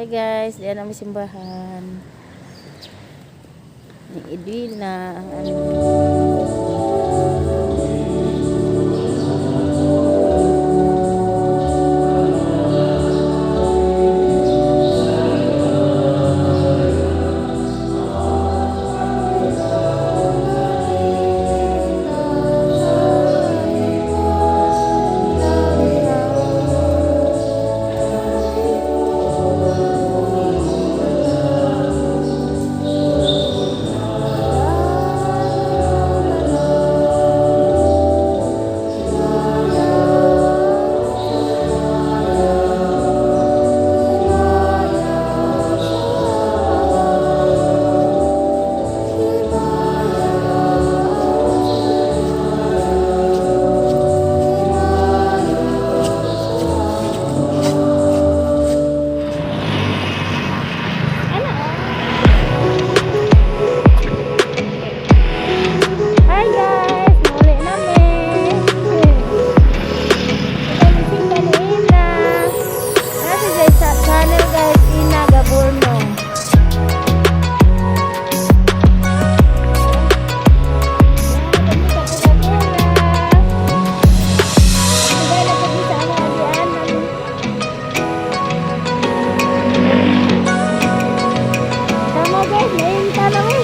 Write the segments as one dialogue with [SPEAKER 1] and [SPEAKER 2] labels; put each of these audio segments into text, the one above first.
[SPEAKER 1] Guys, diyan ang simbahan. Ni Edwina ang ano. Ano? Hi guys! Muli namin! Ito ang simba ni Ina. Nasa guys sa channel guys, Ina Gaborno. Tama guys, nainta naman.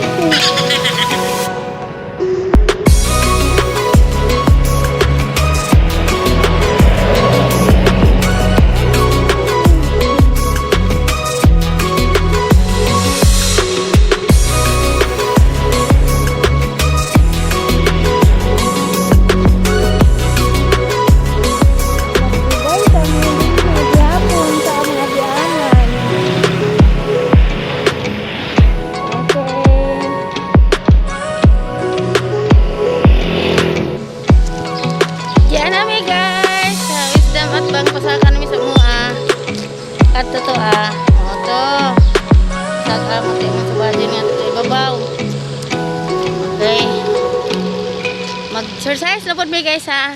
[SPEAKER 1] Guys, kami naghapon sa aming abianan. Okay. Diyan nami guys. Sa Wisdom at Bang pasaka nami sa mua. At to ah. O to. Sa mo tayo mo sa budget nga to ibabaw. Okay. Mag-exercise na po mi guys ha.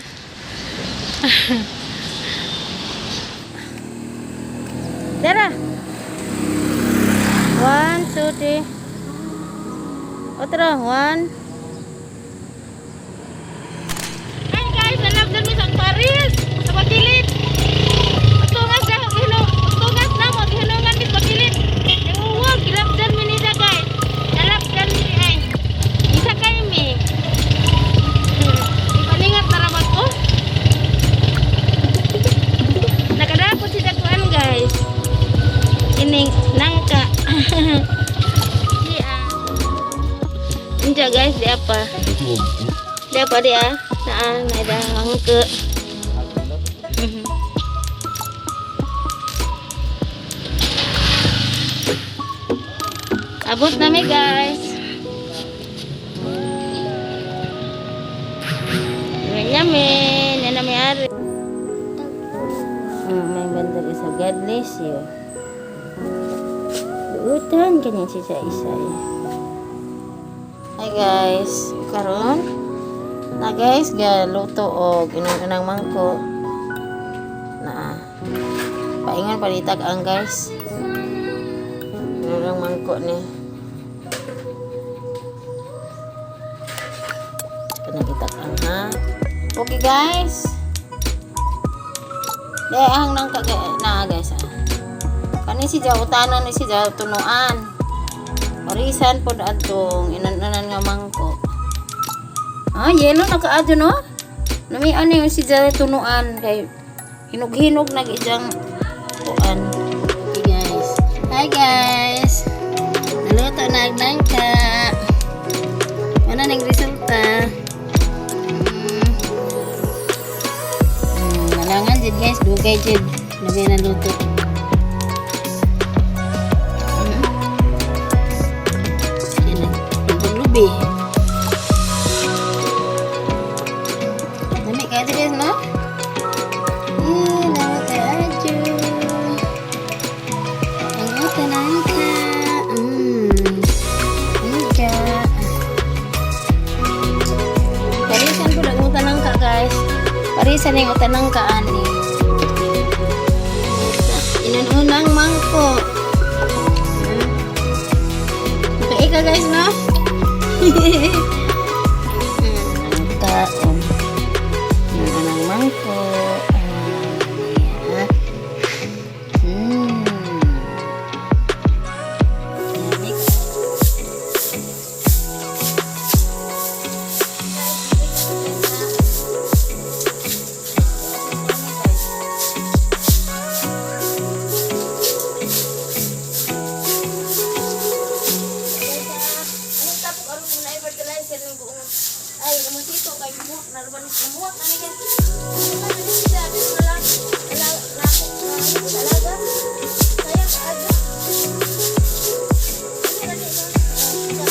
[SPEAKER 1] Tara. One, two, three. Otro, one. Hi guys, nalabdan mi sa Paris. Sa Bagilit. Pagtungas na, pagtungas na mo, gihinungan mi sa Bagilit. Nanguwag, gilabdan mi nila guys. Nalabdan mi ay. Isa kayo mi. Ipalingat na ramat ko. Nakadapot si Dakuan guys. Ining nangka. Iya. Inja guys, di apa? Di apa dia? Naa, naida mangke. Abot nami guys. Yummy, yan na may ari. May bandar isa. God bless you. Luutan kanya si sa isay. Hi guys, karon na guys galuto og inang mangko. Na paingon palitag ang guys. Inang mangko ni. Pinagitag ang ha. Okay guys. De ang nang ka na guys ah. Kani si Jaw utanon ni si Jaw tunuan. Parisan pod adtong inanan nga mangko. Ah, yellow na kaadto no? Nami ano yung si Jaw tunuan kay hinog-hinog nag ijang kuan. Okay guys. Hi guys. Naluto na ang nangka. Ano ning resulta? Malangan jud guys, dugay jud. Dugay na luto. Yan na. Lubi. Dami kayo guys, no? Eh, lami kaayo. Ang uta nangka. Angka. Parisan po ang uta nangka, guys. Parisan yung uta nangka, ani. Inanunang mangko. Monica, guys, no? Kaon. Yung anang mangko. Ayan. Mix. Anong tapok aron mo na fertilizer ng buong ay namusito kay muhak na ruban namuhak na niya. Ano na sila pero wala wala lako na talaga. Sayang kaayo. Ano na ni no?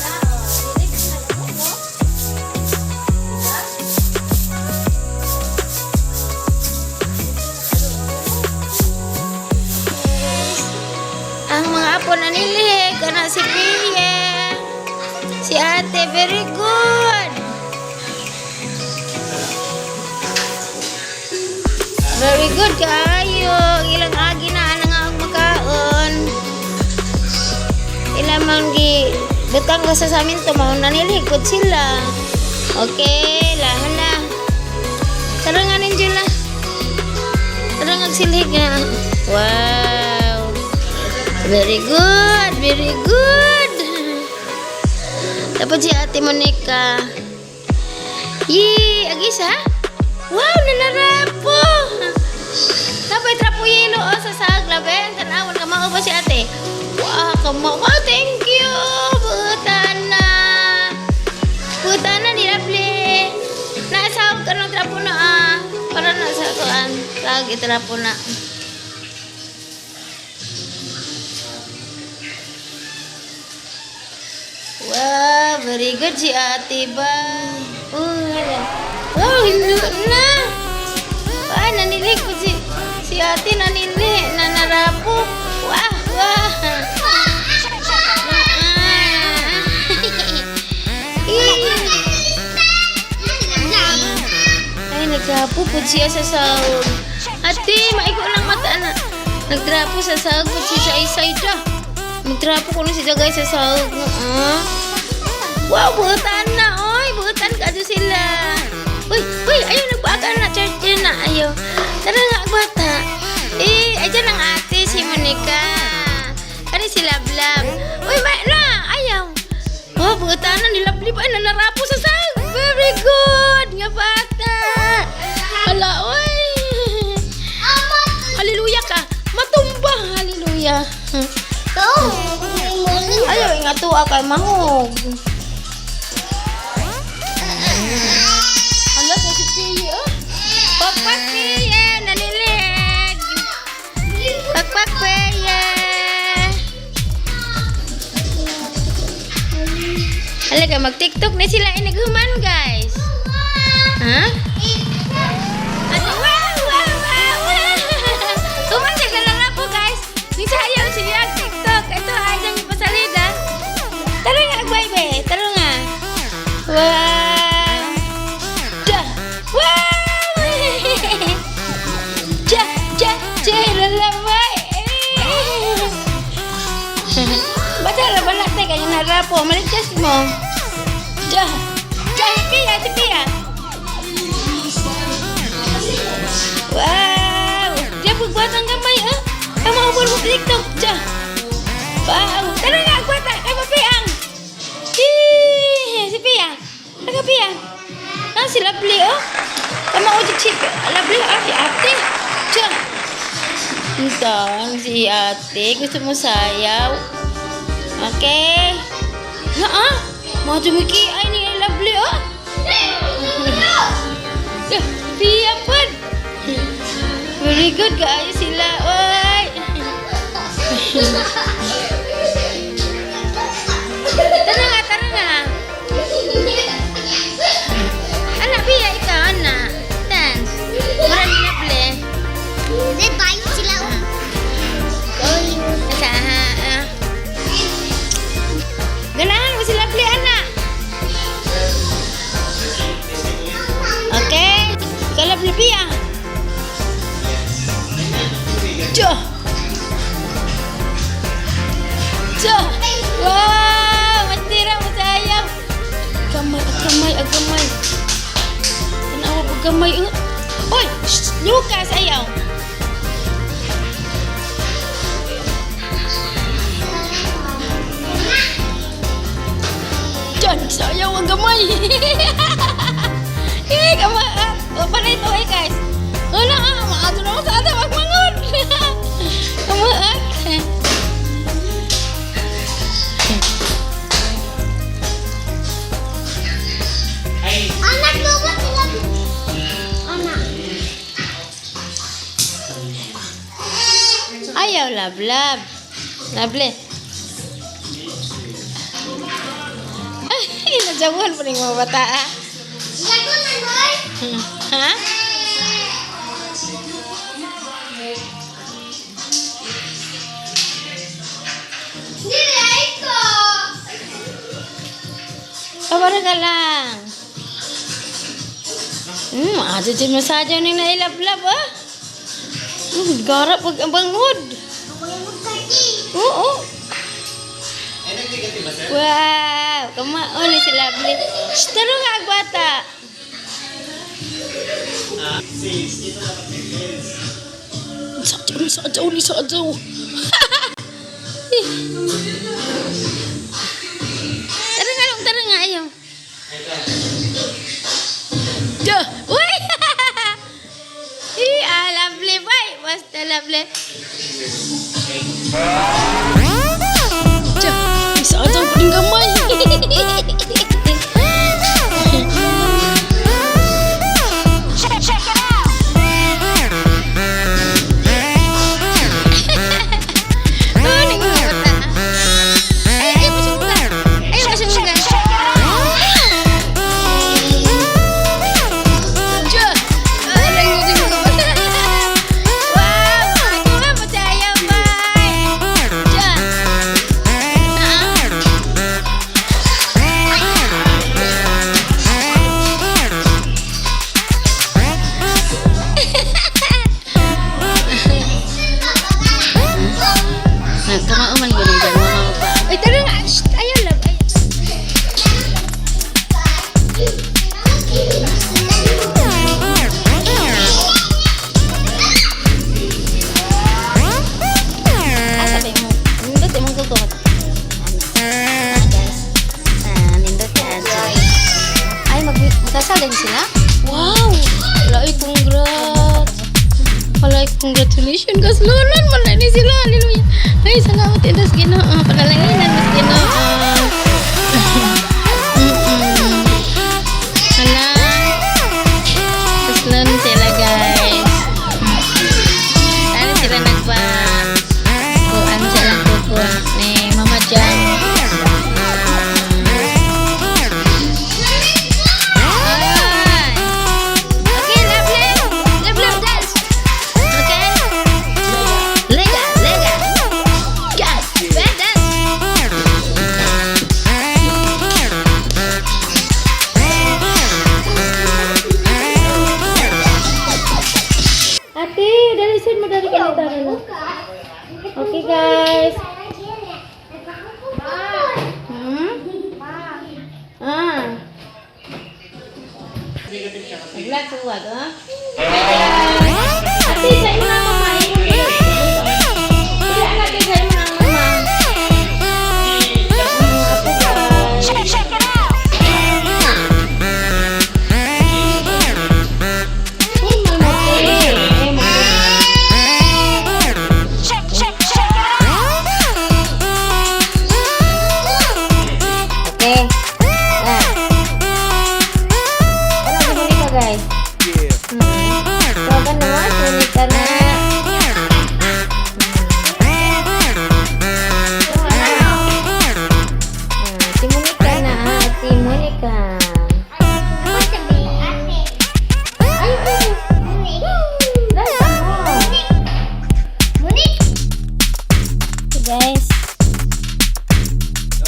[SPEAKER 1] Na, oh, dili na mo. Diba? Ang mga apo na nilihig, ana si Pia, si ate, very good. Very good kaayo. Ang ilang agi na ana nga ang makaon. Ilang man gi butang ka sa samin to mao nanilhig pud sila. Okay, lahan na. Tara nga ninyo la. Tara nga silhig nga. Wow. Very good, very good. Tapos si Ate Monica. Yee, agis ha? Wow, nanarapo. Napay trapo yelo oh, sa sagla, ben. Tanawon ka mao ba si ate? Wow, kamo. Wow, thank you. Butan na. Butan na ni Lovely. Nasahog ka ng trapo na ah. Para na sa kuan. Sahog itrapo na. Wow, very good si ate ba? Oh, hala. Wow, hinlo na. Ah, nanilig po si ate nanili, nanarapo. Wow. Ah. Eh. Ay, nagtrapo po siya sa sahog. Ate, maiko lang mata na. Nagtrapo sa sahog po siya sa isay siya. Nagtrapo ko na siya, guys, sa sahog. Ah. Wow, buutan na, oy. Buutan ka dyan sila. Uy, uy, ayaw, nagpaaga na. Church yun na, ayaw. Tara nga, bata. Eh, ayan ang ate, si Monica. Kani si Lablab. Uy, ma na, ayaw. Oh, buutan na, nilablib. Ay, nanarapo sa sahog. Very good, nga bata. Hala, oy. Hallelujah ka. Matumba, hallelujah. Ayaw, ingat tuwa kay mahog. Hala, sa si Pia. Oh. Pakpak Pia, nanilig. Pakpak Pia. Halika, mag-TikTok na sila inighuman, guys. Ha? Ano? Wow! Human siya na po, guys. Nisayaw siya TikTok. Ito ay dyan yung pasalida. Tara nga, baby. Tara nga. Wow! Ja! Wow! Ja! Ja! Ja! Lalabay! Bata ra ba natin kanya narapo? Maligtas mo. Ja! Ja! Pia! Si Pia! Wow! Ja, pagbuhat ang gamay, ah! Ang mga mo TikTok, ja! Wow! Tara nga, agwata! Kay Piang! Si Pia! Taga Pia! Ah, si Lovely, oh! Tama ko si Lovely, ah, si ate! Ja! Ito, si ate. Gusto mo sayaw? Okay. Na, ah! Mga tumiki ay ni Lovely, oh! Pia pod! Very good, kaayo sila, oy! Tara nga, tara nga. Ana, Pia, ikaw, ana. Dance. Mura ni Lovely.
[SPEAKER 2] Hindi, tayo sila.
[SPEAKER 1] Sa, ah. Ganahan mo si Lovely, ana. Okay. Ikaw, Lovely, Pia. Tiyo. Tiyo! Wow! Matira mo sayaw! Gamay, gamay, gamay. Tanawa ko gamay. Uy! Shh! Lucas, ayaw! Diyan, sayaw ang gamay. Eh, gamay. Oh, panay to eh, guys. Wala ah, maadto na ako sa ata magmangon. Kamaat.
[SPEAKER 2] Anak, lugot sila. Anak.
[SPEAKER 1] Ayaw, love, love. Lovely. Ay, nadyawan pa rin mga bata ah.
[SPEAKER 2] Lagot na, boy.
[SPEAKER 1] Ha?
[SPEAKER 2] Nilay ko.
[SPEAKER 1] Pabaro ka lang. Ato di masadyo ning nailablab ah. Gara pag ang bangod. Oo. Wow, kamaon ni si Lovely. Shh, taro nga ang bata. Sadyaw ni sadyaw ni sadyaw. Tara nga, long, tara nga, ayaw. Duh! Uy! Eh, ah, lovely boy. Basta lovely. Tiyo, isa ata pa rin gamay. Oh, naging bata. Ay, ay, masungga. Ay, masungga. Tiyo, ah, naging bata. Wow, ako nga, masaya, bye. Tiyo. Ah. Nagkamao man gud dyan, mga pa. Ay, tara nga. Shh, ayaw lang. Ayaw. Ah, sabi mo. Nindot imong kuko. Ano? Ah, guys. Ah, nindot ka ato. Ay, magkasal din sila? Wow! Wala, ay, congrats! Wala, ay, congratulations, kaslunan! Wala ni sila! Hallelujah! Ay, salamat indas Ginoo. Panalanginan, mas Ginoo. Hala. Kaslan sila, guys. Ano sila nagpa... Kuan sila kuko ni Mama Jan. Ay. Okay, lovely. Love, love dance. Okay. Lega, lega. Yes, bad dance. Ate, dali send mo dali kami tara na. Okay, guys. Ah. Naglag suwag, ah? Ate, sa imo na mama. Dili anak kay sa imo na mama. Apo, guys. Uy, mama, ate. Ay, mama. Okay. Ah. Ano, sumuli ka, guys? So, ka na, sumuli ka na. Ah, si Monica na, ah, si Monica. Ay, ay. Lasa mo. Okay, guys.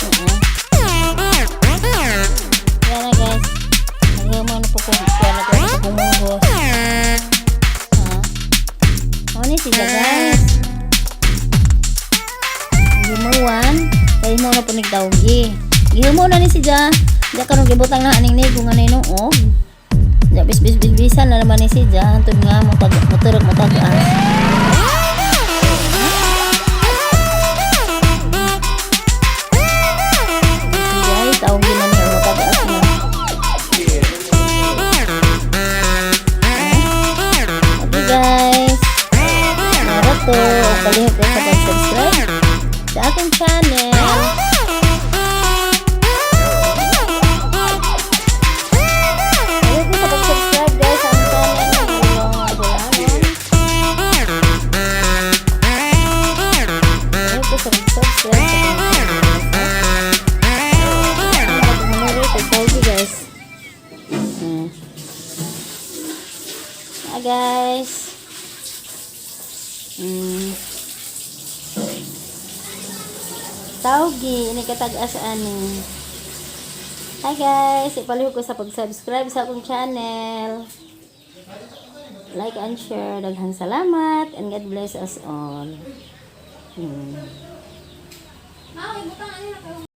[SPEAKER 1] Oo. Yan na, guys. Nagamo na po kung kuha na ko sa kumunggos. Ha? Ano ni siya, guys? Gumawan. nig tawgi. Gihumo na ni si Ja. Ja karon gibutang na aning nigo nga ninuog. Ja bis bis bis bisan na naman ni si Ja hantod nga mutag muturog mutag-as. Si Ja tawgi na ni mutag-as na. Okay guys. Naruto, palihog ko sa pag-subscribe sa aking channel. Palihog ko sa pag-subscribe guys sa aking channel. Palihog ko sa pag-subscribe sa aking channel. Manuri, guys. Hi guys. Tawgi, ini katag-as ani. Hi guys, ipalihog ko sa pag-subscribe sa akong channel. Like and share. Daghang salamat and God bless us all.